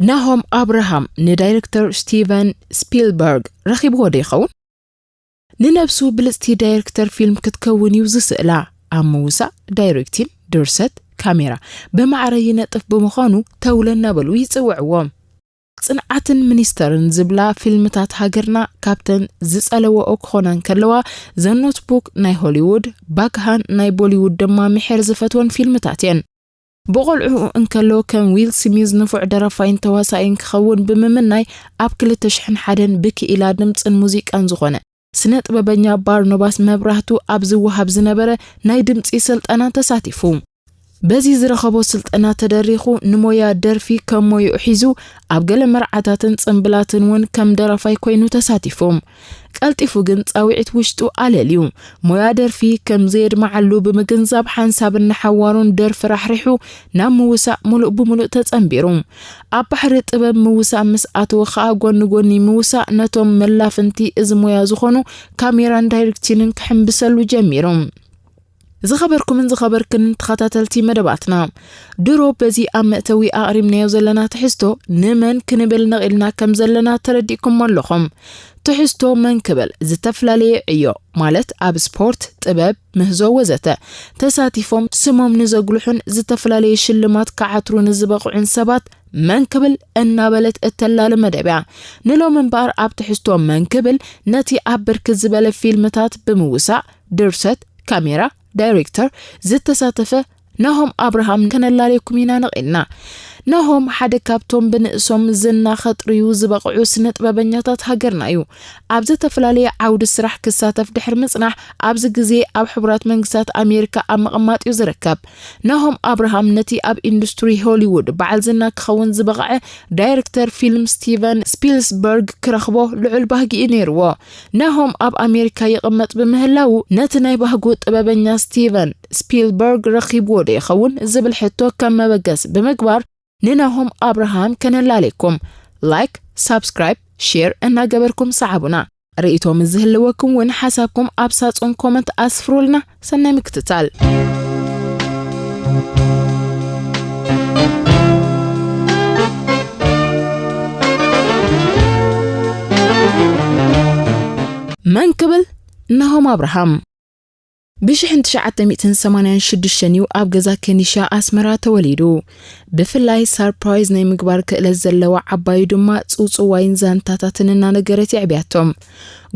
ናሆም ኣብርሃም ንዳይሬክተር ስቲቨን ስፒልበርግ ረኺብዎ ዶ ይኸውን? ንነብሱ ብልጽቲ ዳይሬክተር ፊልም ክትከውን እዩ ዝስእላ። ኣብ ምውሳእ፣ ዳይሬክቲን፣ ድርሰት፣ ካሜራ ብማዕረ ይነጥፍ ብምዃኑ ተውለ እናበሉ ይጽውዕዎ። ጽንዓትን ሚኒስተርን ዝብላ ፊልምታት ሃገርና ካብተን ዝጸለወኦ ክኾና እንከለዋ፣ ዘ ኖትቡክ ናይ ሆሊውድ፣ ባክሃን ናይ ቦሊውድ ድማ ምሒር ዝፈትወን ፊልምታት እየን። ብቖልዕኡ እንከሎ ከም ዊል ስሚዝ ንፉዕ ደራፋይን ተዋሳኣይን ክኸውን ብምምናይ፣ ኣብ ክልተ ሽሕን ሓደን ብክኢላ ድምጽን ሙዚቃን ዝኾነ ስነ ጥበበኛ ባርኖባስ መብራህቱ ኣብ ዝወሃብ ዝነበረ ናይ ድምጺ ስልጠና ተሳቲፉ። በዚ ዝረኸቦ ስልጠና ተደሪኹ ንሞያ ደርፊ ከም ሞያኡ ሒዙ ኣብ ገለ መርዓታትን ጽምብላትን እውን ከም ደራፋይ ኮይኑ ተሳቲፉ። ቀልጢፉ ግን ጻውዒት ውሽጡ ኣለልዩ። ሞያ ደርፊ ከም ዘየድመዓሉ ብምግንዛብ ሓንሳብን ንሓዋሩን ደርፊ ራሕሪሑ ናብ ምውሳእ ሙሉእ ብሙሉእ ተጸንቢሩ። ኣብ ባሕሪ ጥበብ ምውሳእ ምስ ኣተወ ኸኣ ጎኒ ጎኒ ምውሳእ ነቶም መላፍንቲ እዚ ሞያ ዝኾኑ ካሜራን ዳይሬክቲንን ክሕምብሰሉ ጀሚሩ። ዝኸበርኩምን ዝኸበርክን ተኸታተልቲ መደባትና፣ ድሮ በዚ ኣብ መእተዊ ኣቕሪብናዮ ዘለና ትሕዝቶ ንመን ክንብል ነቒልና ከም ዘለና ተረዲእኩሞ ኣለኹም። ትሕዝቶ መን ክብል ዝተፈላለየ ዕዮ፣ ማለት ኣብ ስፖርት፣ ጥበብ፣ ምህዞ ወዘተ ተሳቲፎም ስሞም ንዘጉልሑን ዝተፈላለየ ሽልማት ክዓትሩ ንዝበቕዑን ሰባት መን ክብል እናበለት እተላሊ መደብ እያ። ንሎሚ እምበኣር ኣብ ትሕዝቶ መን ክብል ነቲ ኣብ ብርክት ዝበለ ፊልምታት ብምውሳእ፣ ድርሰት፣ ካሜራ፣ ዳይሬክተር ዝተሳተፈ ናሆም ኣብርሃም ከነላልየኩም ኢና ነቒልና። ናሆም ሓደ ካብቶም ብንእሶም ዝና ከጥርዩ ዝበቕዑ ስነ ጥበበኛታት ሃገርና እዩ። ኣብ ዝተፈላለየ ዓውዲ ስራሕ ክሳተፍ ድሕሪ ምጽናሕ፣ ኣብዚ ግዜ ኣብ ሕቡራት መንግስታት ኣሜሪካ ኣብ ምቕማጥ እዩ ዝርከብ። ናሆም ኣብርሃም ነቲ ኣብ ኢንዱስትሪ ሆሊውድ በዓል ዝና ክኸውን ዝበቕዐ ዳይሬክተር ፊልም ስቲቨን ስፒልስበርግ ክረኽቦ ልዑል ባህጊ እዩ ነይርዎ። ናሆም ኣብ ኣሜሪካ ይቕመጥ ብምህላዉ፣ ነቲ ናይ ባህጉ ጥበበኛ ስቲቨን ስፒልበርግ ረኺብዎ ዶ ይኸውን ዝብል ሕቶ ከም መበገሲ ብምግባር፣ ንናሆም ኣብርሃም ከነላልየኩም። ላይክ፣ ሳብስክራይብ፣ ሼር እናገበርኩም ሰዓቡና። ርእይቶ ምስ ዝህልወኩም እውን ሓሳብኩም ኣብ ሳጹን ኮመንት ኣስፍሩልና። ሰናይ ምክትታል። መን ክብል? ናሆም ኣብርሃም። ብሽሕን ትሽዓተ ሚእትን ሰማንያን ሽዱሽተን እዩ ኣብ ገዛ ከኒሻ ኣስመራ ተወሊዱ። ብፍላይ ሳርፕራይዝ ናይ ምግባር ክእለት ዘለዋ ዓባዩ ድማ ጽውጽዋይን ዛንታታትን እናነገረት የዕብያቶም።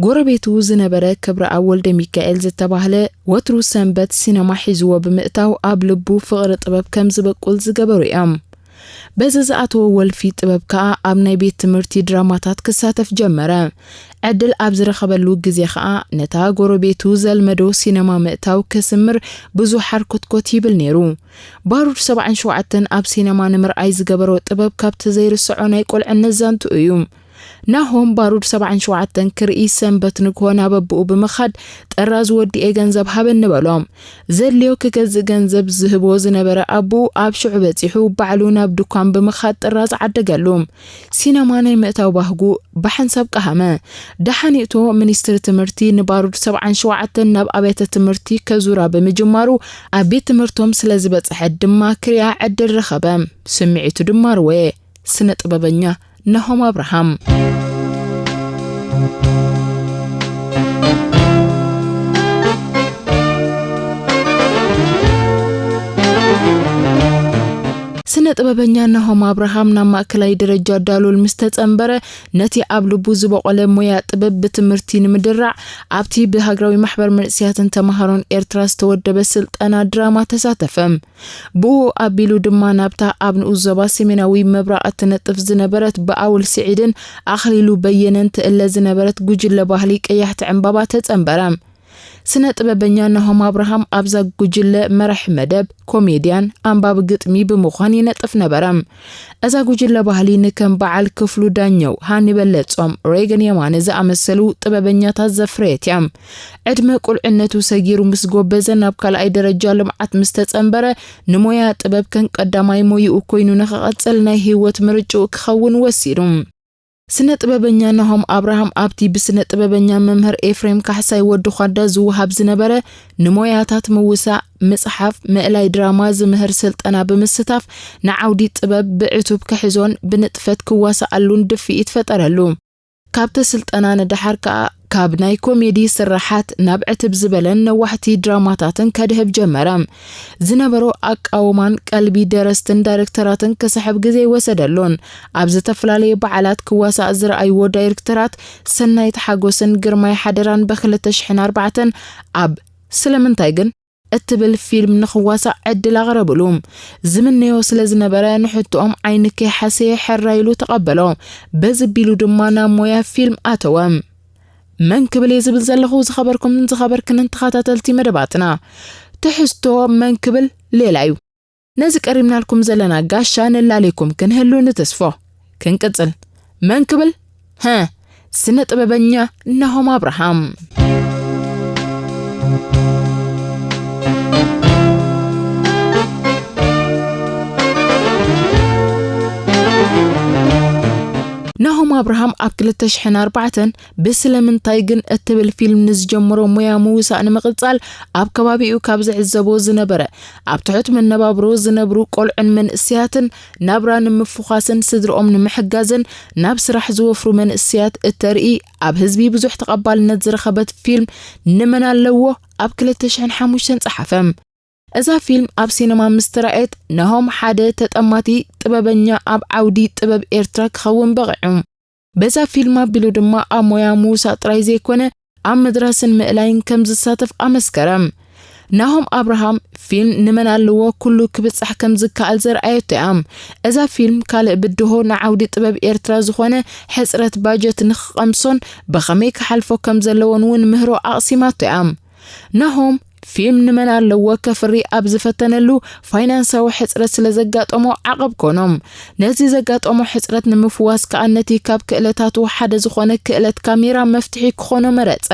ጎረቤቱ ዝነበረ ክብረኣብ ወልደ ሚካኤል ዝተባህለ ወትሩ ሰንበት ሲነማ ሒዝዎ ብምእታው ኣብ ልቡ ፍቕሪ ጥበብ ከም ዝበቁል ዝገበሩ እዮም። በዚ ዝኣተዎ ወልፊ ጥበብ ከኣ ኣብ ናይ ቤት ትምህርቲ ድራማታት ክሳተፍ ጀመረ። ዕድል ኣብ ዝረኸበሉ ግዜ ከኣ ነታ ጎረቤቱ ዘልመዶ ሲነማ ምእታው ክስምር ብዙሕ ሓርኮትኮት ይብል ነይሩ። ባሩድ ሰብዓን ሸውዓተን ኣብ ሲነማ ንምርኣይ ዝገበሮ ጥበብ ካብቲ ዘይርስዖ ናይ ቁልዕነት ዛንትኡ እዩ። ናሆም ባሩድ ሰብዓን ሸውዓተን ክርኢ ሰንበት ንግሆ ናብ ኣቦኡ ብምኻድ፣ "ጥራዝ ወዲኤ ገንዘብ ሃበኒ" በሎ። ዘድልዮ ክገዝእ ገንዘብ ዝህቦ ዝነበረ ኣቦኡ ኣብ ሽዑ በጺሑ ባዕሉ ናብ ድኳን ብምኻድ ጥራዝ ዓደገሉ። ሲነማ ናይ ምእታው ባህጉ ብሓንሳብ ቀሃመ። ደሓኒኡቶ ሚኒስትሪ ትምህርቲ ንባሩድ ሰብዓን ሸውዓተን ናብ ኣብያተ ትምህርቲ ከዙራ ብምጅማሩ፣ ኣብ ቤት ትምህርቶም ስለ ዝበጽሐ ድማ ክሪኣ ዕድል ረኸበ። ስምዒቱ ድማ ርወየ። ስነ ጥበበኛ ናሆም ኣብርሃም። ስነ ጥበበኛ ናሆም ኣብርሃም ናብ ማእከላይ ደረጃ ዳሎል ምስ ተጸንበረ፣ ነቲ ኣብ ልቡ ዝበቖለ ሞያ ጥበብ ብትምህርቲ ንምድራዕ፣ ኣብቲ ብሃገራዊ ማሕበር መንእሰያትን ተማሃሮን ኤርትራ ዝተወደበ ስልጠና ድራማ ተሳተፈ። ብኡ ኣቢሉ ድማ ናብታ ኣብ ንኡስ ዞባ ሰሜናዊ ምብራቕ እትነጥፍ ዝነበረት ብኣውል ስዒድን ኣኽሊሉ በየነን ትእለ ዝነበረት ጉጅለ ባህሊ ቀያሕቲ ዕምባባ ተጸንበረ። ስነ ጥበበኛ ናሆም ኣብርሃም ኣብዛ ጉጅለ መራሒ መደብ፣ ኮሜድያን፣ ኣንባቢ ግጥሚ ብምዃን ይነጥፍ ነበረ። እዛ ጉጅለ ባህሊ ንከም በዓል ክፍሉ ዳኘው፣ ሃኒ በለጾም፣ ሬገን የማነ ዝኣመሰሉ ጥበበኛታት ዘፍረየት እያ። ዕድመ ቁልዕነቱ ሰጊሩ ምስ ጎበዘ ናብ ካልኣይ ደረጃ ልምዓት ምስ ተጸንበረ፣ ንሞያ ጥበብ ከም ቀዳማይ ሞይኡ ኮይኑ ንኽቐጽል ናይ ህይወት ምርጭኡ ክኸውን ወሲኑ። ስነ ጥበበኛ ናሆም ኣብርሃም ኣብቲ ብስነ ጥበበኛ መምህር ኤፍሬም ካሕሳይ ወዲ ኳዳ ዝወሃብ ዝነበረ ንሞያታት ምውሳእ፣ ምጽሓፍ፣ ምእላይ ድራማ ዝምህር ስልጠና ብምስታፍ ንዓውዲ ጥበብ ብዕቱብ ክሕዞን ብንጥፈት ክዋሳኣሉን ድፍኢት ፈጠረሉ። ካብቲ ስልጠና ንደሓር ከኣ ካብ ናይ ኮሜዲ ስራሓት ናብ ዕትብ ዝበለን ነዋሕቲ ድራማታትን ከድህብ ጀመረ። ዝነበሮ ኣቃውማን ቀልቢ ደረስትን ዳይረክተራትን ክስሕብ ግዜ ኣይወሰደሉን። ኣብ ዝተፈላለየ በዓላት ክዋሳእ ዝረኣይዎ ዳይረክተራት ሰናይት ሓጎስን ግርማይ ሓደራን ብ ክልተ ሽሕን ኣርባዕተን ኣብ ስለምንታይ ግን እትብል ፊልም ንኽዋሳእ ዕድል ኣቕረብሉ። ዝምነዮ ስለ ዝነበረ ንሕቶኦም ዓይኒ ከይሓሰየ ሕራይ ኢሉ ተቐበሎ። በዚ ቢሉ ድማ ናብ ሞያ ፊልም ኣተወ። መን ክብል እየ ዝብል ዘለኹ ዝኸበርኩምን ዝኸበርክንን ተኸታተልቲ መደባትና። ትሕዝቶ መን ክብል ሌላ እዩ። ነዚ ቀሪብናልኩም ዘለና ጋሻ ነላሌኩም ክንህሉ ንትስፎ። ክንቅጽል። መን ክብል? ሀ፣ ስነ ጥበበኛ ናሆም ኣብርሃም። ናሆም ኣብርሃም ኣብ ክልተ ሽሕን ኣርባዕተን ብስለምንታይ ግን እትብል ፊልም ንዝጀመሮ ሞያ ምውሳእ ንምቕጻል ኣብ ከባቢኡ ካብ ዝዕዘቦ ዝነበረ ኣብ ትሑት መነባብሮ ዝነብሩ ቆልዑን መንእሰያትን ናብራ ንምፍዃስን ስድርኦም ንምሕጋዝን ናብ ስራሕ ዝወፍሩ መንእሰያት እተርኢ ኣብ ህዝቢ ብዙሕ ተቐባልነት ዝረኸበት ፊልም ንመን ኣለዎ ኣብ ክልተ ሽሕን ሓሙሽተን ጸሓፈ። እዛ ፊልም ኣብ ሲነማ ምስ ተራእየት ናሆም ሓደ ተጠማቲ ጥበበኛ ኣብ ዓውዲ ጥበብ ኤርትራ ክኸውን በቒዑ። በዛ ፊልም ኣቢሉ ድማ ኣብ ሞያ ምውሳእ ጥራይ ዘይኮነ ኣብ ምድራስን ምእላይን ከም ዝሳተፍ ኣመስከረ። ናሆም ኣብርሃም ፊልም ንመን ኣለዎ ኩሉ ክብጻሕ ከም ዝከኣል ዘርኣየቶ እያ። እዛ ፊልም ካልእ ብድሆ ንዓውዲ ጥበብ ኤርትራ ዝኾነ ሕጽረት ባጀት ንኽቐምሶን ብኸመይ ክሓልፎ ከም ዘለዎን እውን ምህሮ ኣቕሲማቶ እያ። ናሆም ፊልም ንመን ኣለዎ ከፍሪ ኣብ ዝፈተነሉ ፋይናንሳዊ ሕጽረት ስለ ዘጋጠሞ ዓቐብ ኮኖም። ነዚ ዘጋጠሞ ሕጽረት ንምፍዋስ ከኣ ነቲ ካብ ክእለታቱ ሓደ ዝኾነ ክእለት ካሜራ መፍትሒ ክኾኖ መረጸ።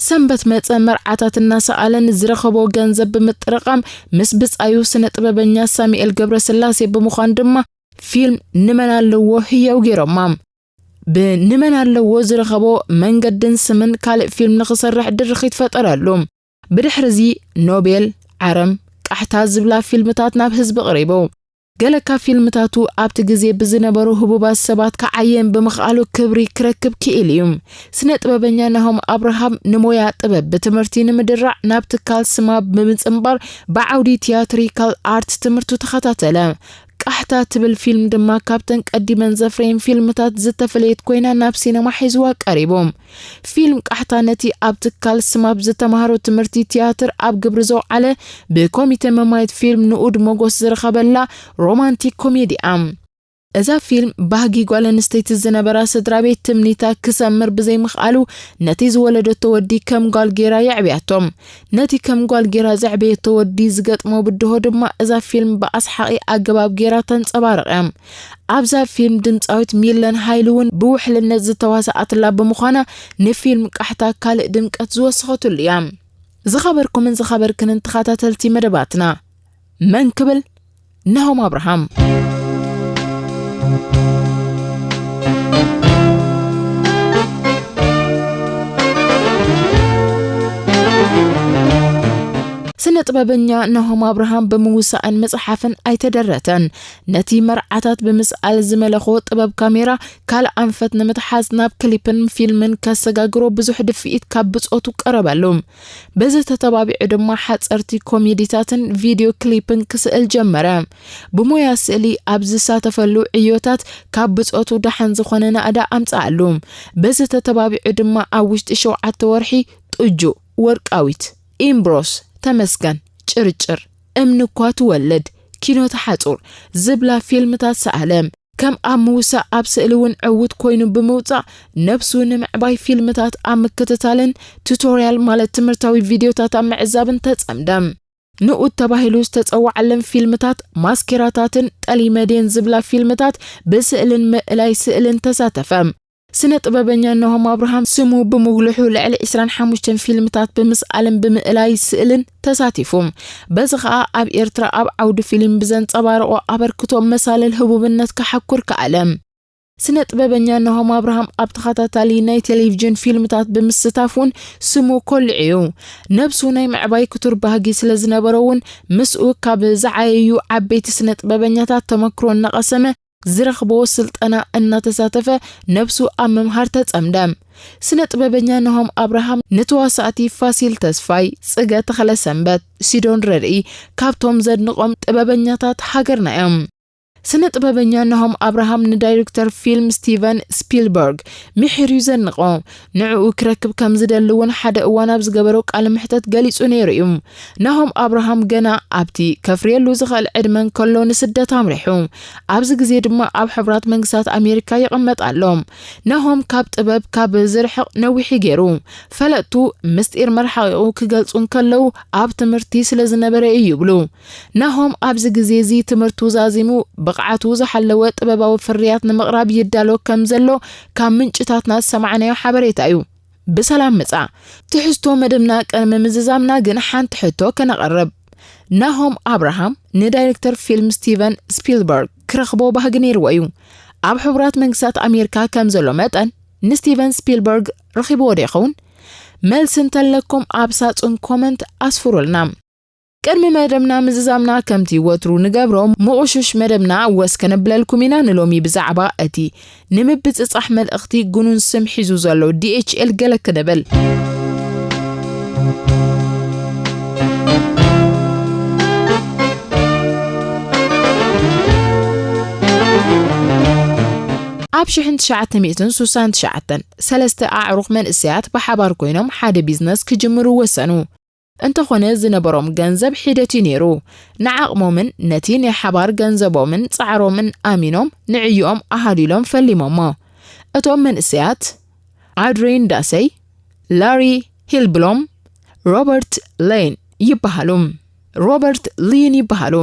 ሰንበት መጸ መርዓታት እናሰኣለን ዝረኸቦ ገንዘብ ብምጥርቓም ምስ ብጻዩ ስነ ጥበበኛ ሳሙኤል ገብረስላሴ ብምዃን ድማ ፊልም ንመን ኣለዎ ህያው ገይሮማ። ብንመን ኣለዎ ዝረኸቦ መንገድን ስምን ካልእ ፊልም ንኽሰርሕ ድርኺት ፈጠረሉ። ብድሕርዚ ኖቤል፣ ዓረም፣ ቃሕታ ዝብላ ፊልምታት ናብ ህዝቢ ቅሪቡ። ገለ ካብ ፊልምታቱ ኣብቲ ግዜ ብዝነበሩ ህቡባት ሰባት ክዓየን ብምኽኣሉ ክብሪ ክረክብ ክኢሉ እዩ። ስነ ጥበበኛ ናሆም ኣብርሃም ንሞያ ጥበብ ብትምህርቲ ንምድራዕ ናብ ትካል ስማ ብምጽንባር ብዓውዲ ቲያትሪካል ኣርት ትምህርቱ ተኸታተለ። ቃሕታ ትብል ፊልም ድማ ካብተን ቀዲመን ዘፍረየን ፊልምታት ዝተፈለየት ኮይና ናብ ሲነማ ሒዝዋ ቀሪቡ። ፊልም ቃሕታ ነቲ ኣብ ትካል ስማብ ዝተማህሮ ትምህርቲ ቲያትር ኣብ ግብሪ ዘውዓለ ብኮሚቴ መማየት ፊልም ንኡድ ሞጎስ ዝረኸበላ ሮማንቲክ ኮሜዲ እያ። እዛ ፊልም ባህጊ ጓል ኣንስተይቲ ዝነበራ ስድራ ቤት ትምኒታ ክሰምር ብዘይምኽኣሉ ነቲ ዝወለደቶ ወዲ ከም ጓል ጌራ የዕብያቶ። ነቲ ከም ጓል ጌራ ዘዕበየቶ ወዲ ዝገጥሞ ብድሆ ድማ እዛ ፊልም ብኣስሓቒ ኣገባብ ጌራ ተንጸባርቕ እያ። ኣብዛ ፊልም ድምጻዊት ሚለን ሃይሉ እውን ብውሕልነት ዝተዋስኣትላ ብምዃና ንፊልም ቃሕታ ካልእ ድምቀት ዝወሰኸትሉ እያ። ዝኸበርኩምን ዝኸበርክንን ተኸታተልቲ መደባትና፣ መን ክብል? ናሆም ኣብርሃም። ስነ ጥበበኛ ናሆም ኣብርሃም ብምውሳእን ምጽሓፍን ኣይተደረተን። ነቲ መርዓታት ብምስኣል ዝመለኾ ጥበብ ካሜራ ካልእ ኣንፈት ንምትሓዝ ናብ ክሊፕን ፊልምን ከሰጋግሮ ብዙሕ ድፍኢት ካብ ብጾቱ ቀረበሉ። በዚ ተተባቢዑ ድማ ሓጸርቲ ኮሜዲታትን ቪድዮ ክሊፕን ክስእል ጀመረ። ብሞያ ስእሊ ኣብ ዝሳተፈሉ ዕዮታት ካብ ብጾቱ ደሓን ዝኾነ ናእዳ ኣምጽኣሉ። በዚ ተተባቢዑ ድማ ኣብ ውሽጢ ሸውዓተ ወርሒ ጥጁ፣ ወርቃዊት፣ ኢምብሮስ፣ ተመስገን፣ ጭርጭር፣ እምኒ እኳ ትወልድ፣ ኪኖ ተሓጹር ዝብላ ፊልምታት ሰኣለ። ከም ኣብ ምውሳእ ኣብ ስእሊ እውን ዕዉት ኮይኑ ብምውጻእ ነብሱ ንምዕባይ ፊልምታት ኣብ ምክትታልን ቱቶርያል ማለት ትምህርታዊ ቪድዮታት ኣብ ምዕዛብን ተጸምደ። ንኡድ ተባሂሉ ዝተጸዋዓለን ፊልምታት ማስኬራታትን ጠሊመዴን ዝብላ ፊልምታት ብስእልን ምእላይ ስእልን ተሳተፈ። ስነ ጥበበኛ ናሆም ኣብርሃም ስሙ ብምጉልሑ ልዕሊ ዕስራን ሓሙሽተን ፊልምታት ብምስኣልን ብምእላይ ስእልን ተሳቲፉ። በዚ ኸኣ ኣብ ኤርትራ ኣብ ዓውዲ ፊልም ብዘንጸባረቖ ኣበርክቶ መሳልል ህቡብነት ክሓኩር ከኣለ። ስነ ጥበበኛ ናሆም ኣብርሃም ኣብ ተኸታታሊ ናይ ቴሌቪዥን ፊልምታት ብምስታፍ እውን ስሙ ኮሊዑ እዩ። ነብሱ ናይ ምዕባይ ክቱር ባህጊ ስለ ዝነበሮ እውን ምስኡ ካብ ዝዓየዩ ዓበይቲ ስነ ጥበበኛታት ተመክሮ እናቐሰመ ዝረኽቦ ስልጠና እናተሳተፈ ነብሱ ኣብ ምምሃር ተጸምደ። ስነ ጥበበኛ ናሆም ኣብርሃም ንተዋሳእቲ ፋሲል ተስፋይ፣ ጽገ ተኽለ ሰንበት፣ ሲዶን ረድኢ ካብቶም ዘድንቖም ጥበበኛታት ሃገርና እዮም። ስነ ጥበበኛ ናሆም ኣብርሃም ንዳይሬክተር ፊልም ስቲቨን ስፒልበርግ ምሒር እዩ ዘንቆ። ንዕኡ ክረክብ ከም ዝደሊ እውን ሓደ እዋን ኣብ ዝገበሮ ቃለ መሕተት ገሊጹ ነይሩ እዩ። ናሆም ኣብርሃም ገና ኣብቲ ከፍርየሉ ዝኽእል ዕድመ እንከሎ ንስደት ኣምሪሑ። ኣብዚ ግዜ ድማ ኣብ ሕቡራት መንግስታት ኣሜሪካ ይቕመጥ ኣሎ። ናሆም ካብ ጥበብ ካብ ዝርሕቕ ነዊሕ እዩ ገይሩ። ፈለጥቱ ምስጢር መርሓቂኡ ክገልጹ እንከለዉ ኣብ ትምህርቲ ስለ ዝነበረ እዩ ይብሉ። ናሆም ኣብዚ ግዜ እዚ ትምህርቱ ዛዚሙ ብቕዓቱ ዝሓለወ ጥበባዊ ፍርያት ንምቕራብ ይዳሎ ከም ዘሎ ካብ ምንጭታትና ዝሰማዕናዮ ሓበሬታ እዩ። ብሰላም ምጻ። ትሕዝቶ መደብና ቅድሚ ምዝዛምና ግን ሓንቲ ሕቶ ከነቕርብ። ናሆም ኣብርሃም ንዳይሬክተር ፊልም ስቲቨን ስፒልበርግ ክረኽቦ ባህጊ ነይርዎ እዩ። ኣብ ሕቡራት መንግስታት ኣሜሪካ ከም ዘሎ መጠን ንስቲቨን ስፒልበርግ ረኺብዎ ዶ ይኸውን? መልሲ እንተለኩም ኣብ ሳጹን ኮመንት ኣስፍሩልና። ቅድሚ መደብና ምዝዛምና ከምቲ ወትሩ ንገብሮ ምቑሹሽ መደብና ወስ ከነብለልኩም ኢና። ንሎሚ ብዛዕባ እቲ ንምብጽጻሕ መልእኽቲ ግኑን ስም ሒዙ ዘሎ ዲ ኤች ኤል ገለ ክንብል። ኣብ ሽሕን ትሽዓተ ሚእትን ስሳን ትሽዓተን ሰለስተ ኣዕሩኽ መንእሰያት ብሓባር ኮይኖም ሓደ ቢዝነስ ክጅምሩ ወሰኑ። እንተኾነ ዝነበሮም ገንዘብ ሒደት እዩ ነይሩ። ንዓቕሞምን ነቲ ናይ ሓባር ገንዘቦምን ጻዕሮምን ኣሚኖም ንዕዮኦም ኣሃዲሎም ፈሊሞሞ። እቶም መንእሰያት ኣድሪን ዳሰይ፣ ላሪ ሂልብሎም፣ ሮበርት ሌን ይበሃሉ። ሮበርት ሊን ይበሃሉ።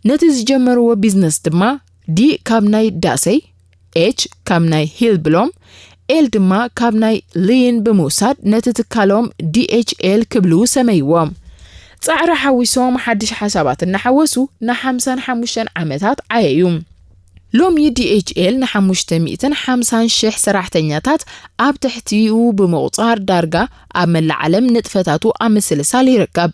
ነቲ ዝጀመርዎ ቢዝነስ ድማ ዲ ካብ ናይ ዳሰይ፣ ኤች ካብ ናይ ሂልብሎም፣ ኤል ድማ ካብ ናይ ሊን ብምውሳድ ነቲ ትካሎም ዲ ኤች ኤል ክብሉ ሰመይዎ። ጻዕሪ ሓዊሶም ሓድሽ ሓሳባት እናሓወሱ ንሓምሳን ሓሙሽተን ዓመታት ዓየዩ። ሎሚ ዲ ኤች ኤል ንሓሙሽተ ሚእትን ሓምሳን ሽሕ ሰራሕተኛታት ኣብ ትሕቲኡ ብምቑጻር ዳርጋ ኣብ መላእ ዓለም ንጥፈታቱ ኣብ ምስልሳል ይርከብ።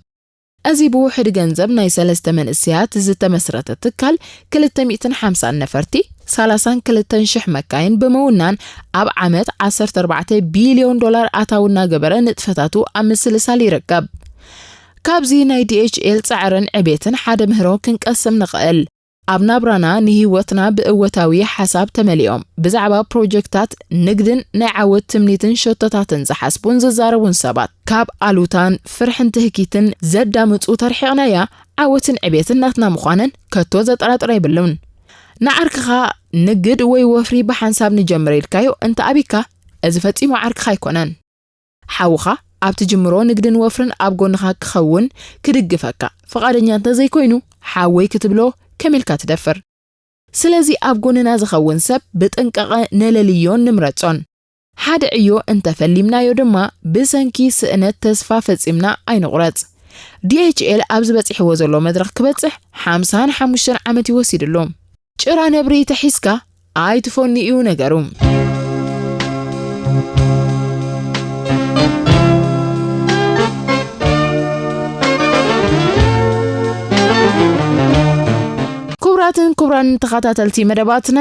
እዚ ብውሕድ ገንዘብ ናይ ሰለስተ መንእሰያት ዝተመስረተ ትካል ክልተ ሚእትን ሓምሳን ነፈርቲ፣ ሰላሳን ክልተን ሽሕ መካይን ብምውናን ኣብ ዓመት ዓሰርተ ኣርባዕተ ቢልዮን ዶላር ኣታዊ እናገበረ ንጥፈታቱ ኣብ ምስልሳል ይርከብ። ካብዚ ናይ ዲ ኤች ኤል ጻዕርን ዕቤትን ሓደ ምህሮ ክንቀስም ንኽእል። ኣብ ናብራና ንህይወትና ብእወታዊ ሓሳብ ተመሊኦም ብዛዕባ ፕሮጀክታት ንግድን ናይ ዓወት ትምኒትን ሸቶታትን ዝሓስቡን ዝዛረቡን ሰባት ካብ ኣሉታን ፍርሕን ትህኪትን ዘዳምጹ ተርሒቕናያ ዓወትን ዕቤትን ናትና ምዃነን ከቶ ዘጠራጥር ኣይብሉን። ንዓርክኻ ንግድ ወይ ወፍሪ ብሓንሳብ ንጀምር ኢልካዮ እንተ ኣቢካ እዚ ፈጺሙ ዓርክኻ ኣይኮነን። ሓውኻ ኣብ ትጅምሮ ንግድን ወፍርን ኣብ ጎንኻ ክኸውን ክድግፈካ ፍቓደኛ እንተዘይኮይኑ ሓወይ ክትብሎ ከመይ ኢልካ ትደፍር? ስለዚ ኣብ ጎንና ዝኸውን ሰብ ብጥንቃቐ ነለልዮን ንምረጾን። ሓደ ዕዮ እንተፈሊምናዮ ድማ ብሰንኪ ስእነት ተስፋ ፈጺምና ኣይንቑረጽ። ዲ ኤች ኤል ኣብዚ በጺሕዎ ዘሎ መድረኽ ክበጽሕ ሓምሳን ሓሙሽተን ዓመት እዩ ወሲድሉ። ጭራ ነብሪ ተሒዝካ ኣይትፈኑ እዩ ነገሩ። ክቡራትን ክቡራን ተኸታተልቲ መደባትና፣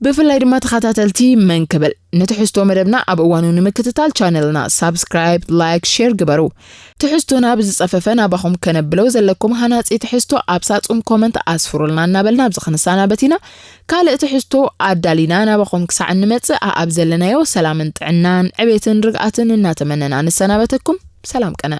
ብፍላይ ድማ ተኸታተልቲ መን ክብል፣ ንትሕዝቶ መደብና ኣብ እዋኑ ንምክትታል ቻነልና ሳብስክራይብ፣ ላይክ፣ ሼር ግበሩ። ትሕዝቶና ብዝጸፈፈ ናባኹም ከነብለው ዘለኩም ሃናጺ ትሕዝቶ ኣብ ሳጹን ኮመንት ኣስፍሩልና እናበልና ኣብዚ ክንሰናበት ኢና። ካልእ ትሕዝቶ ኣዳሊና ናባኹም ክሳዕ እንመጽእ ኣኣብ ዘለናዮ ሰላምን ጥዕናን ዕቤትን ርግኣትን እናተመነና ንሰናበተኩም። ሰላም ቀነ።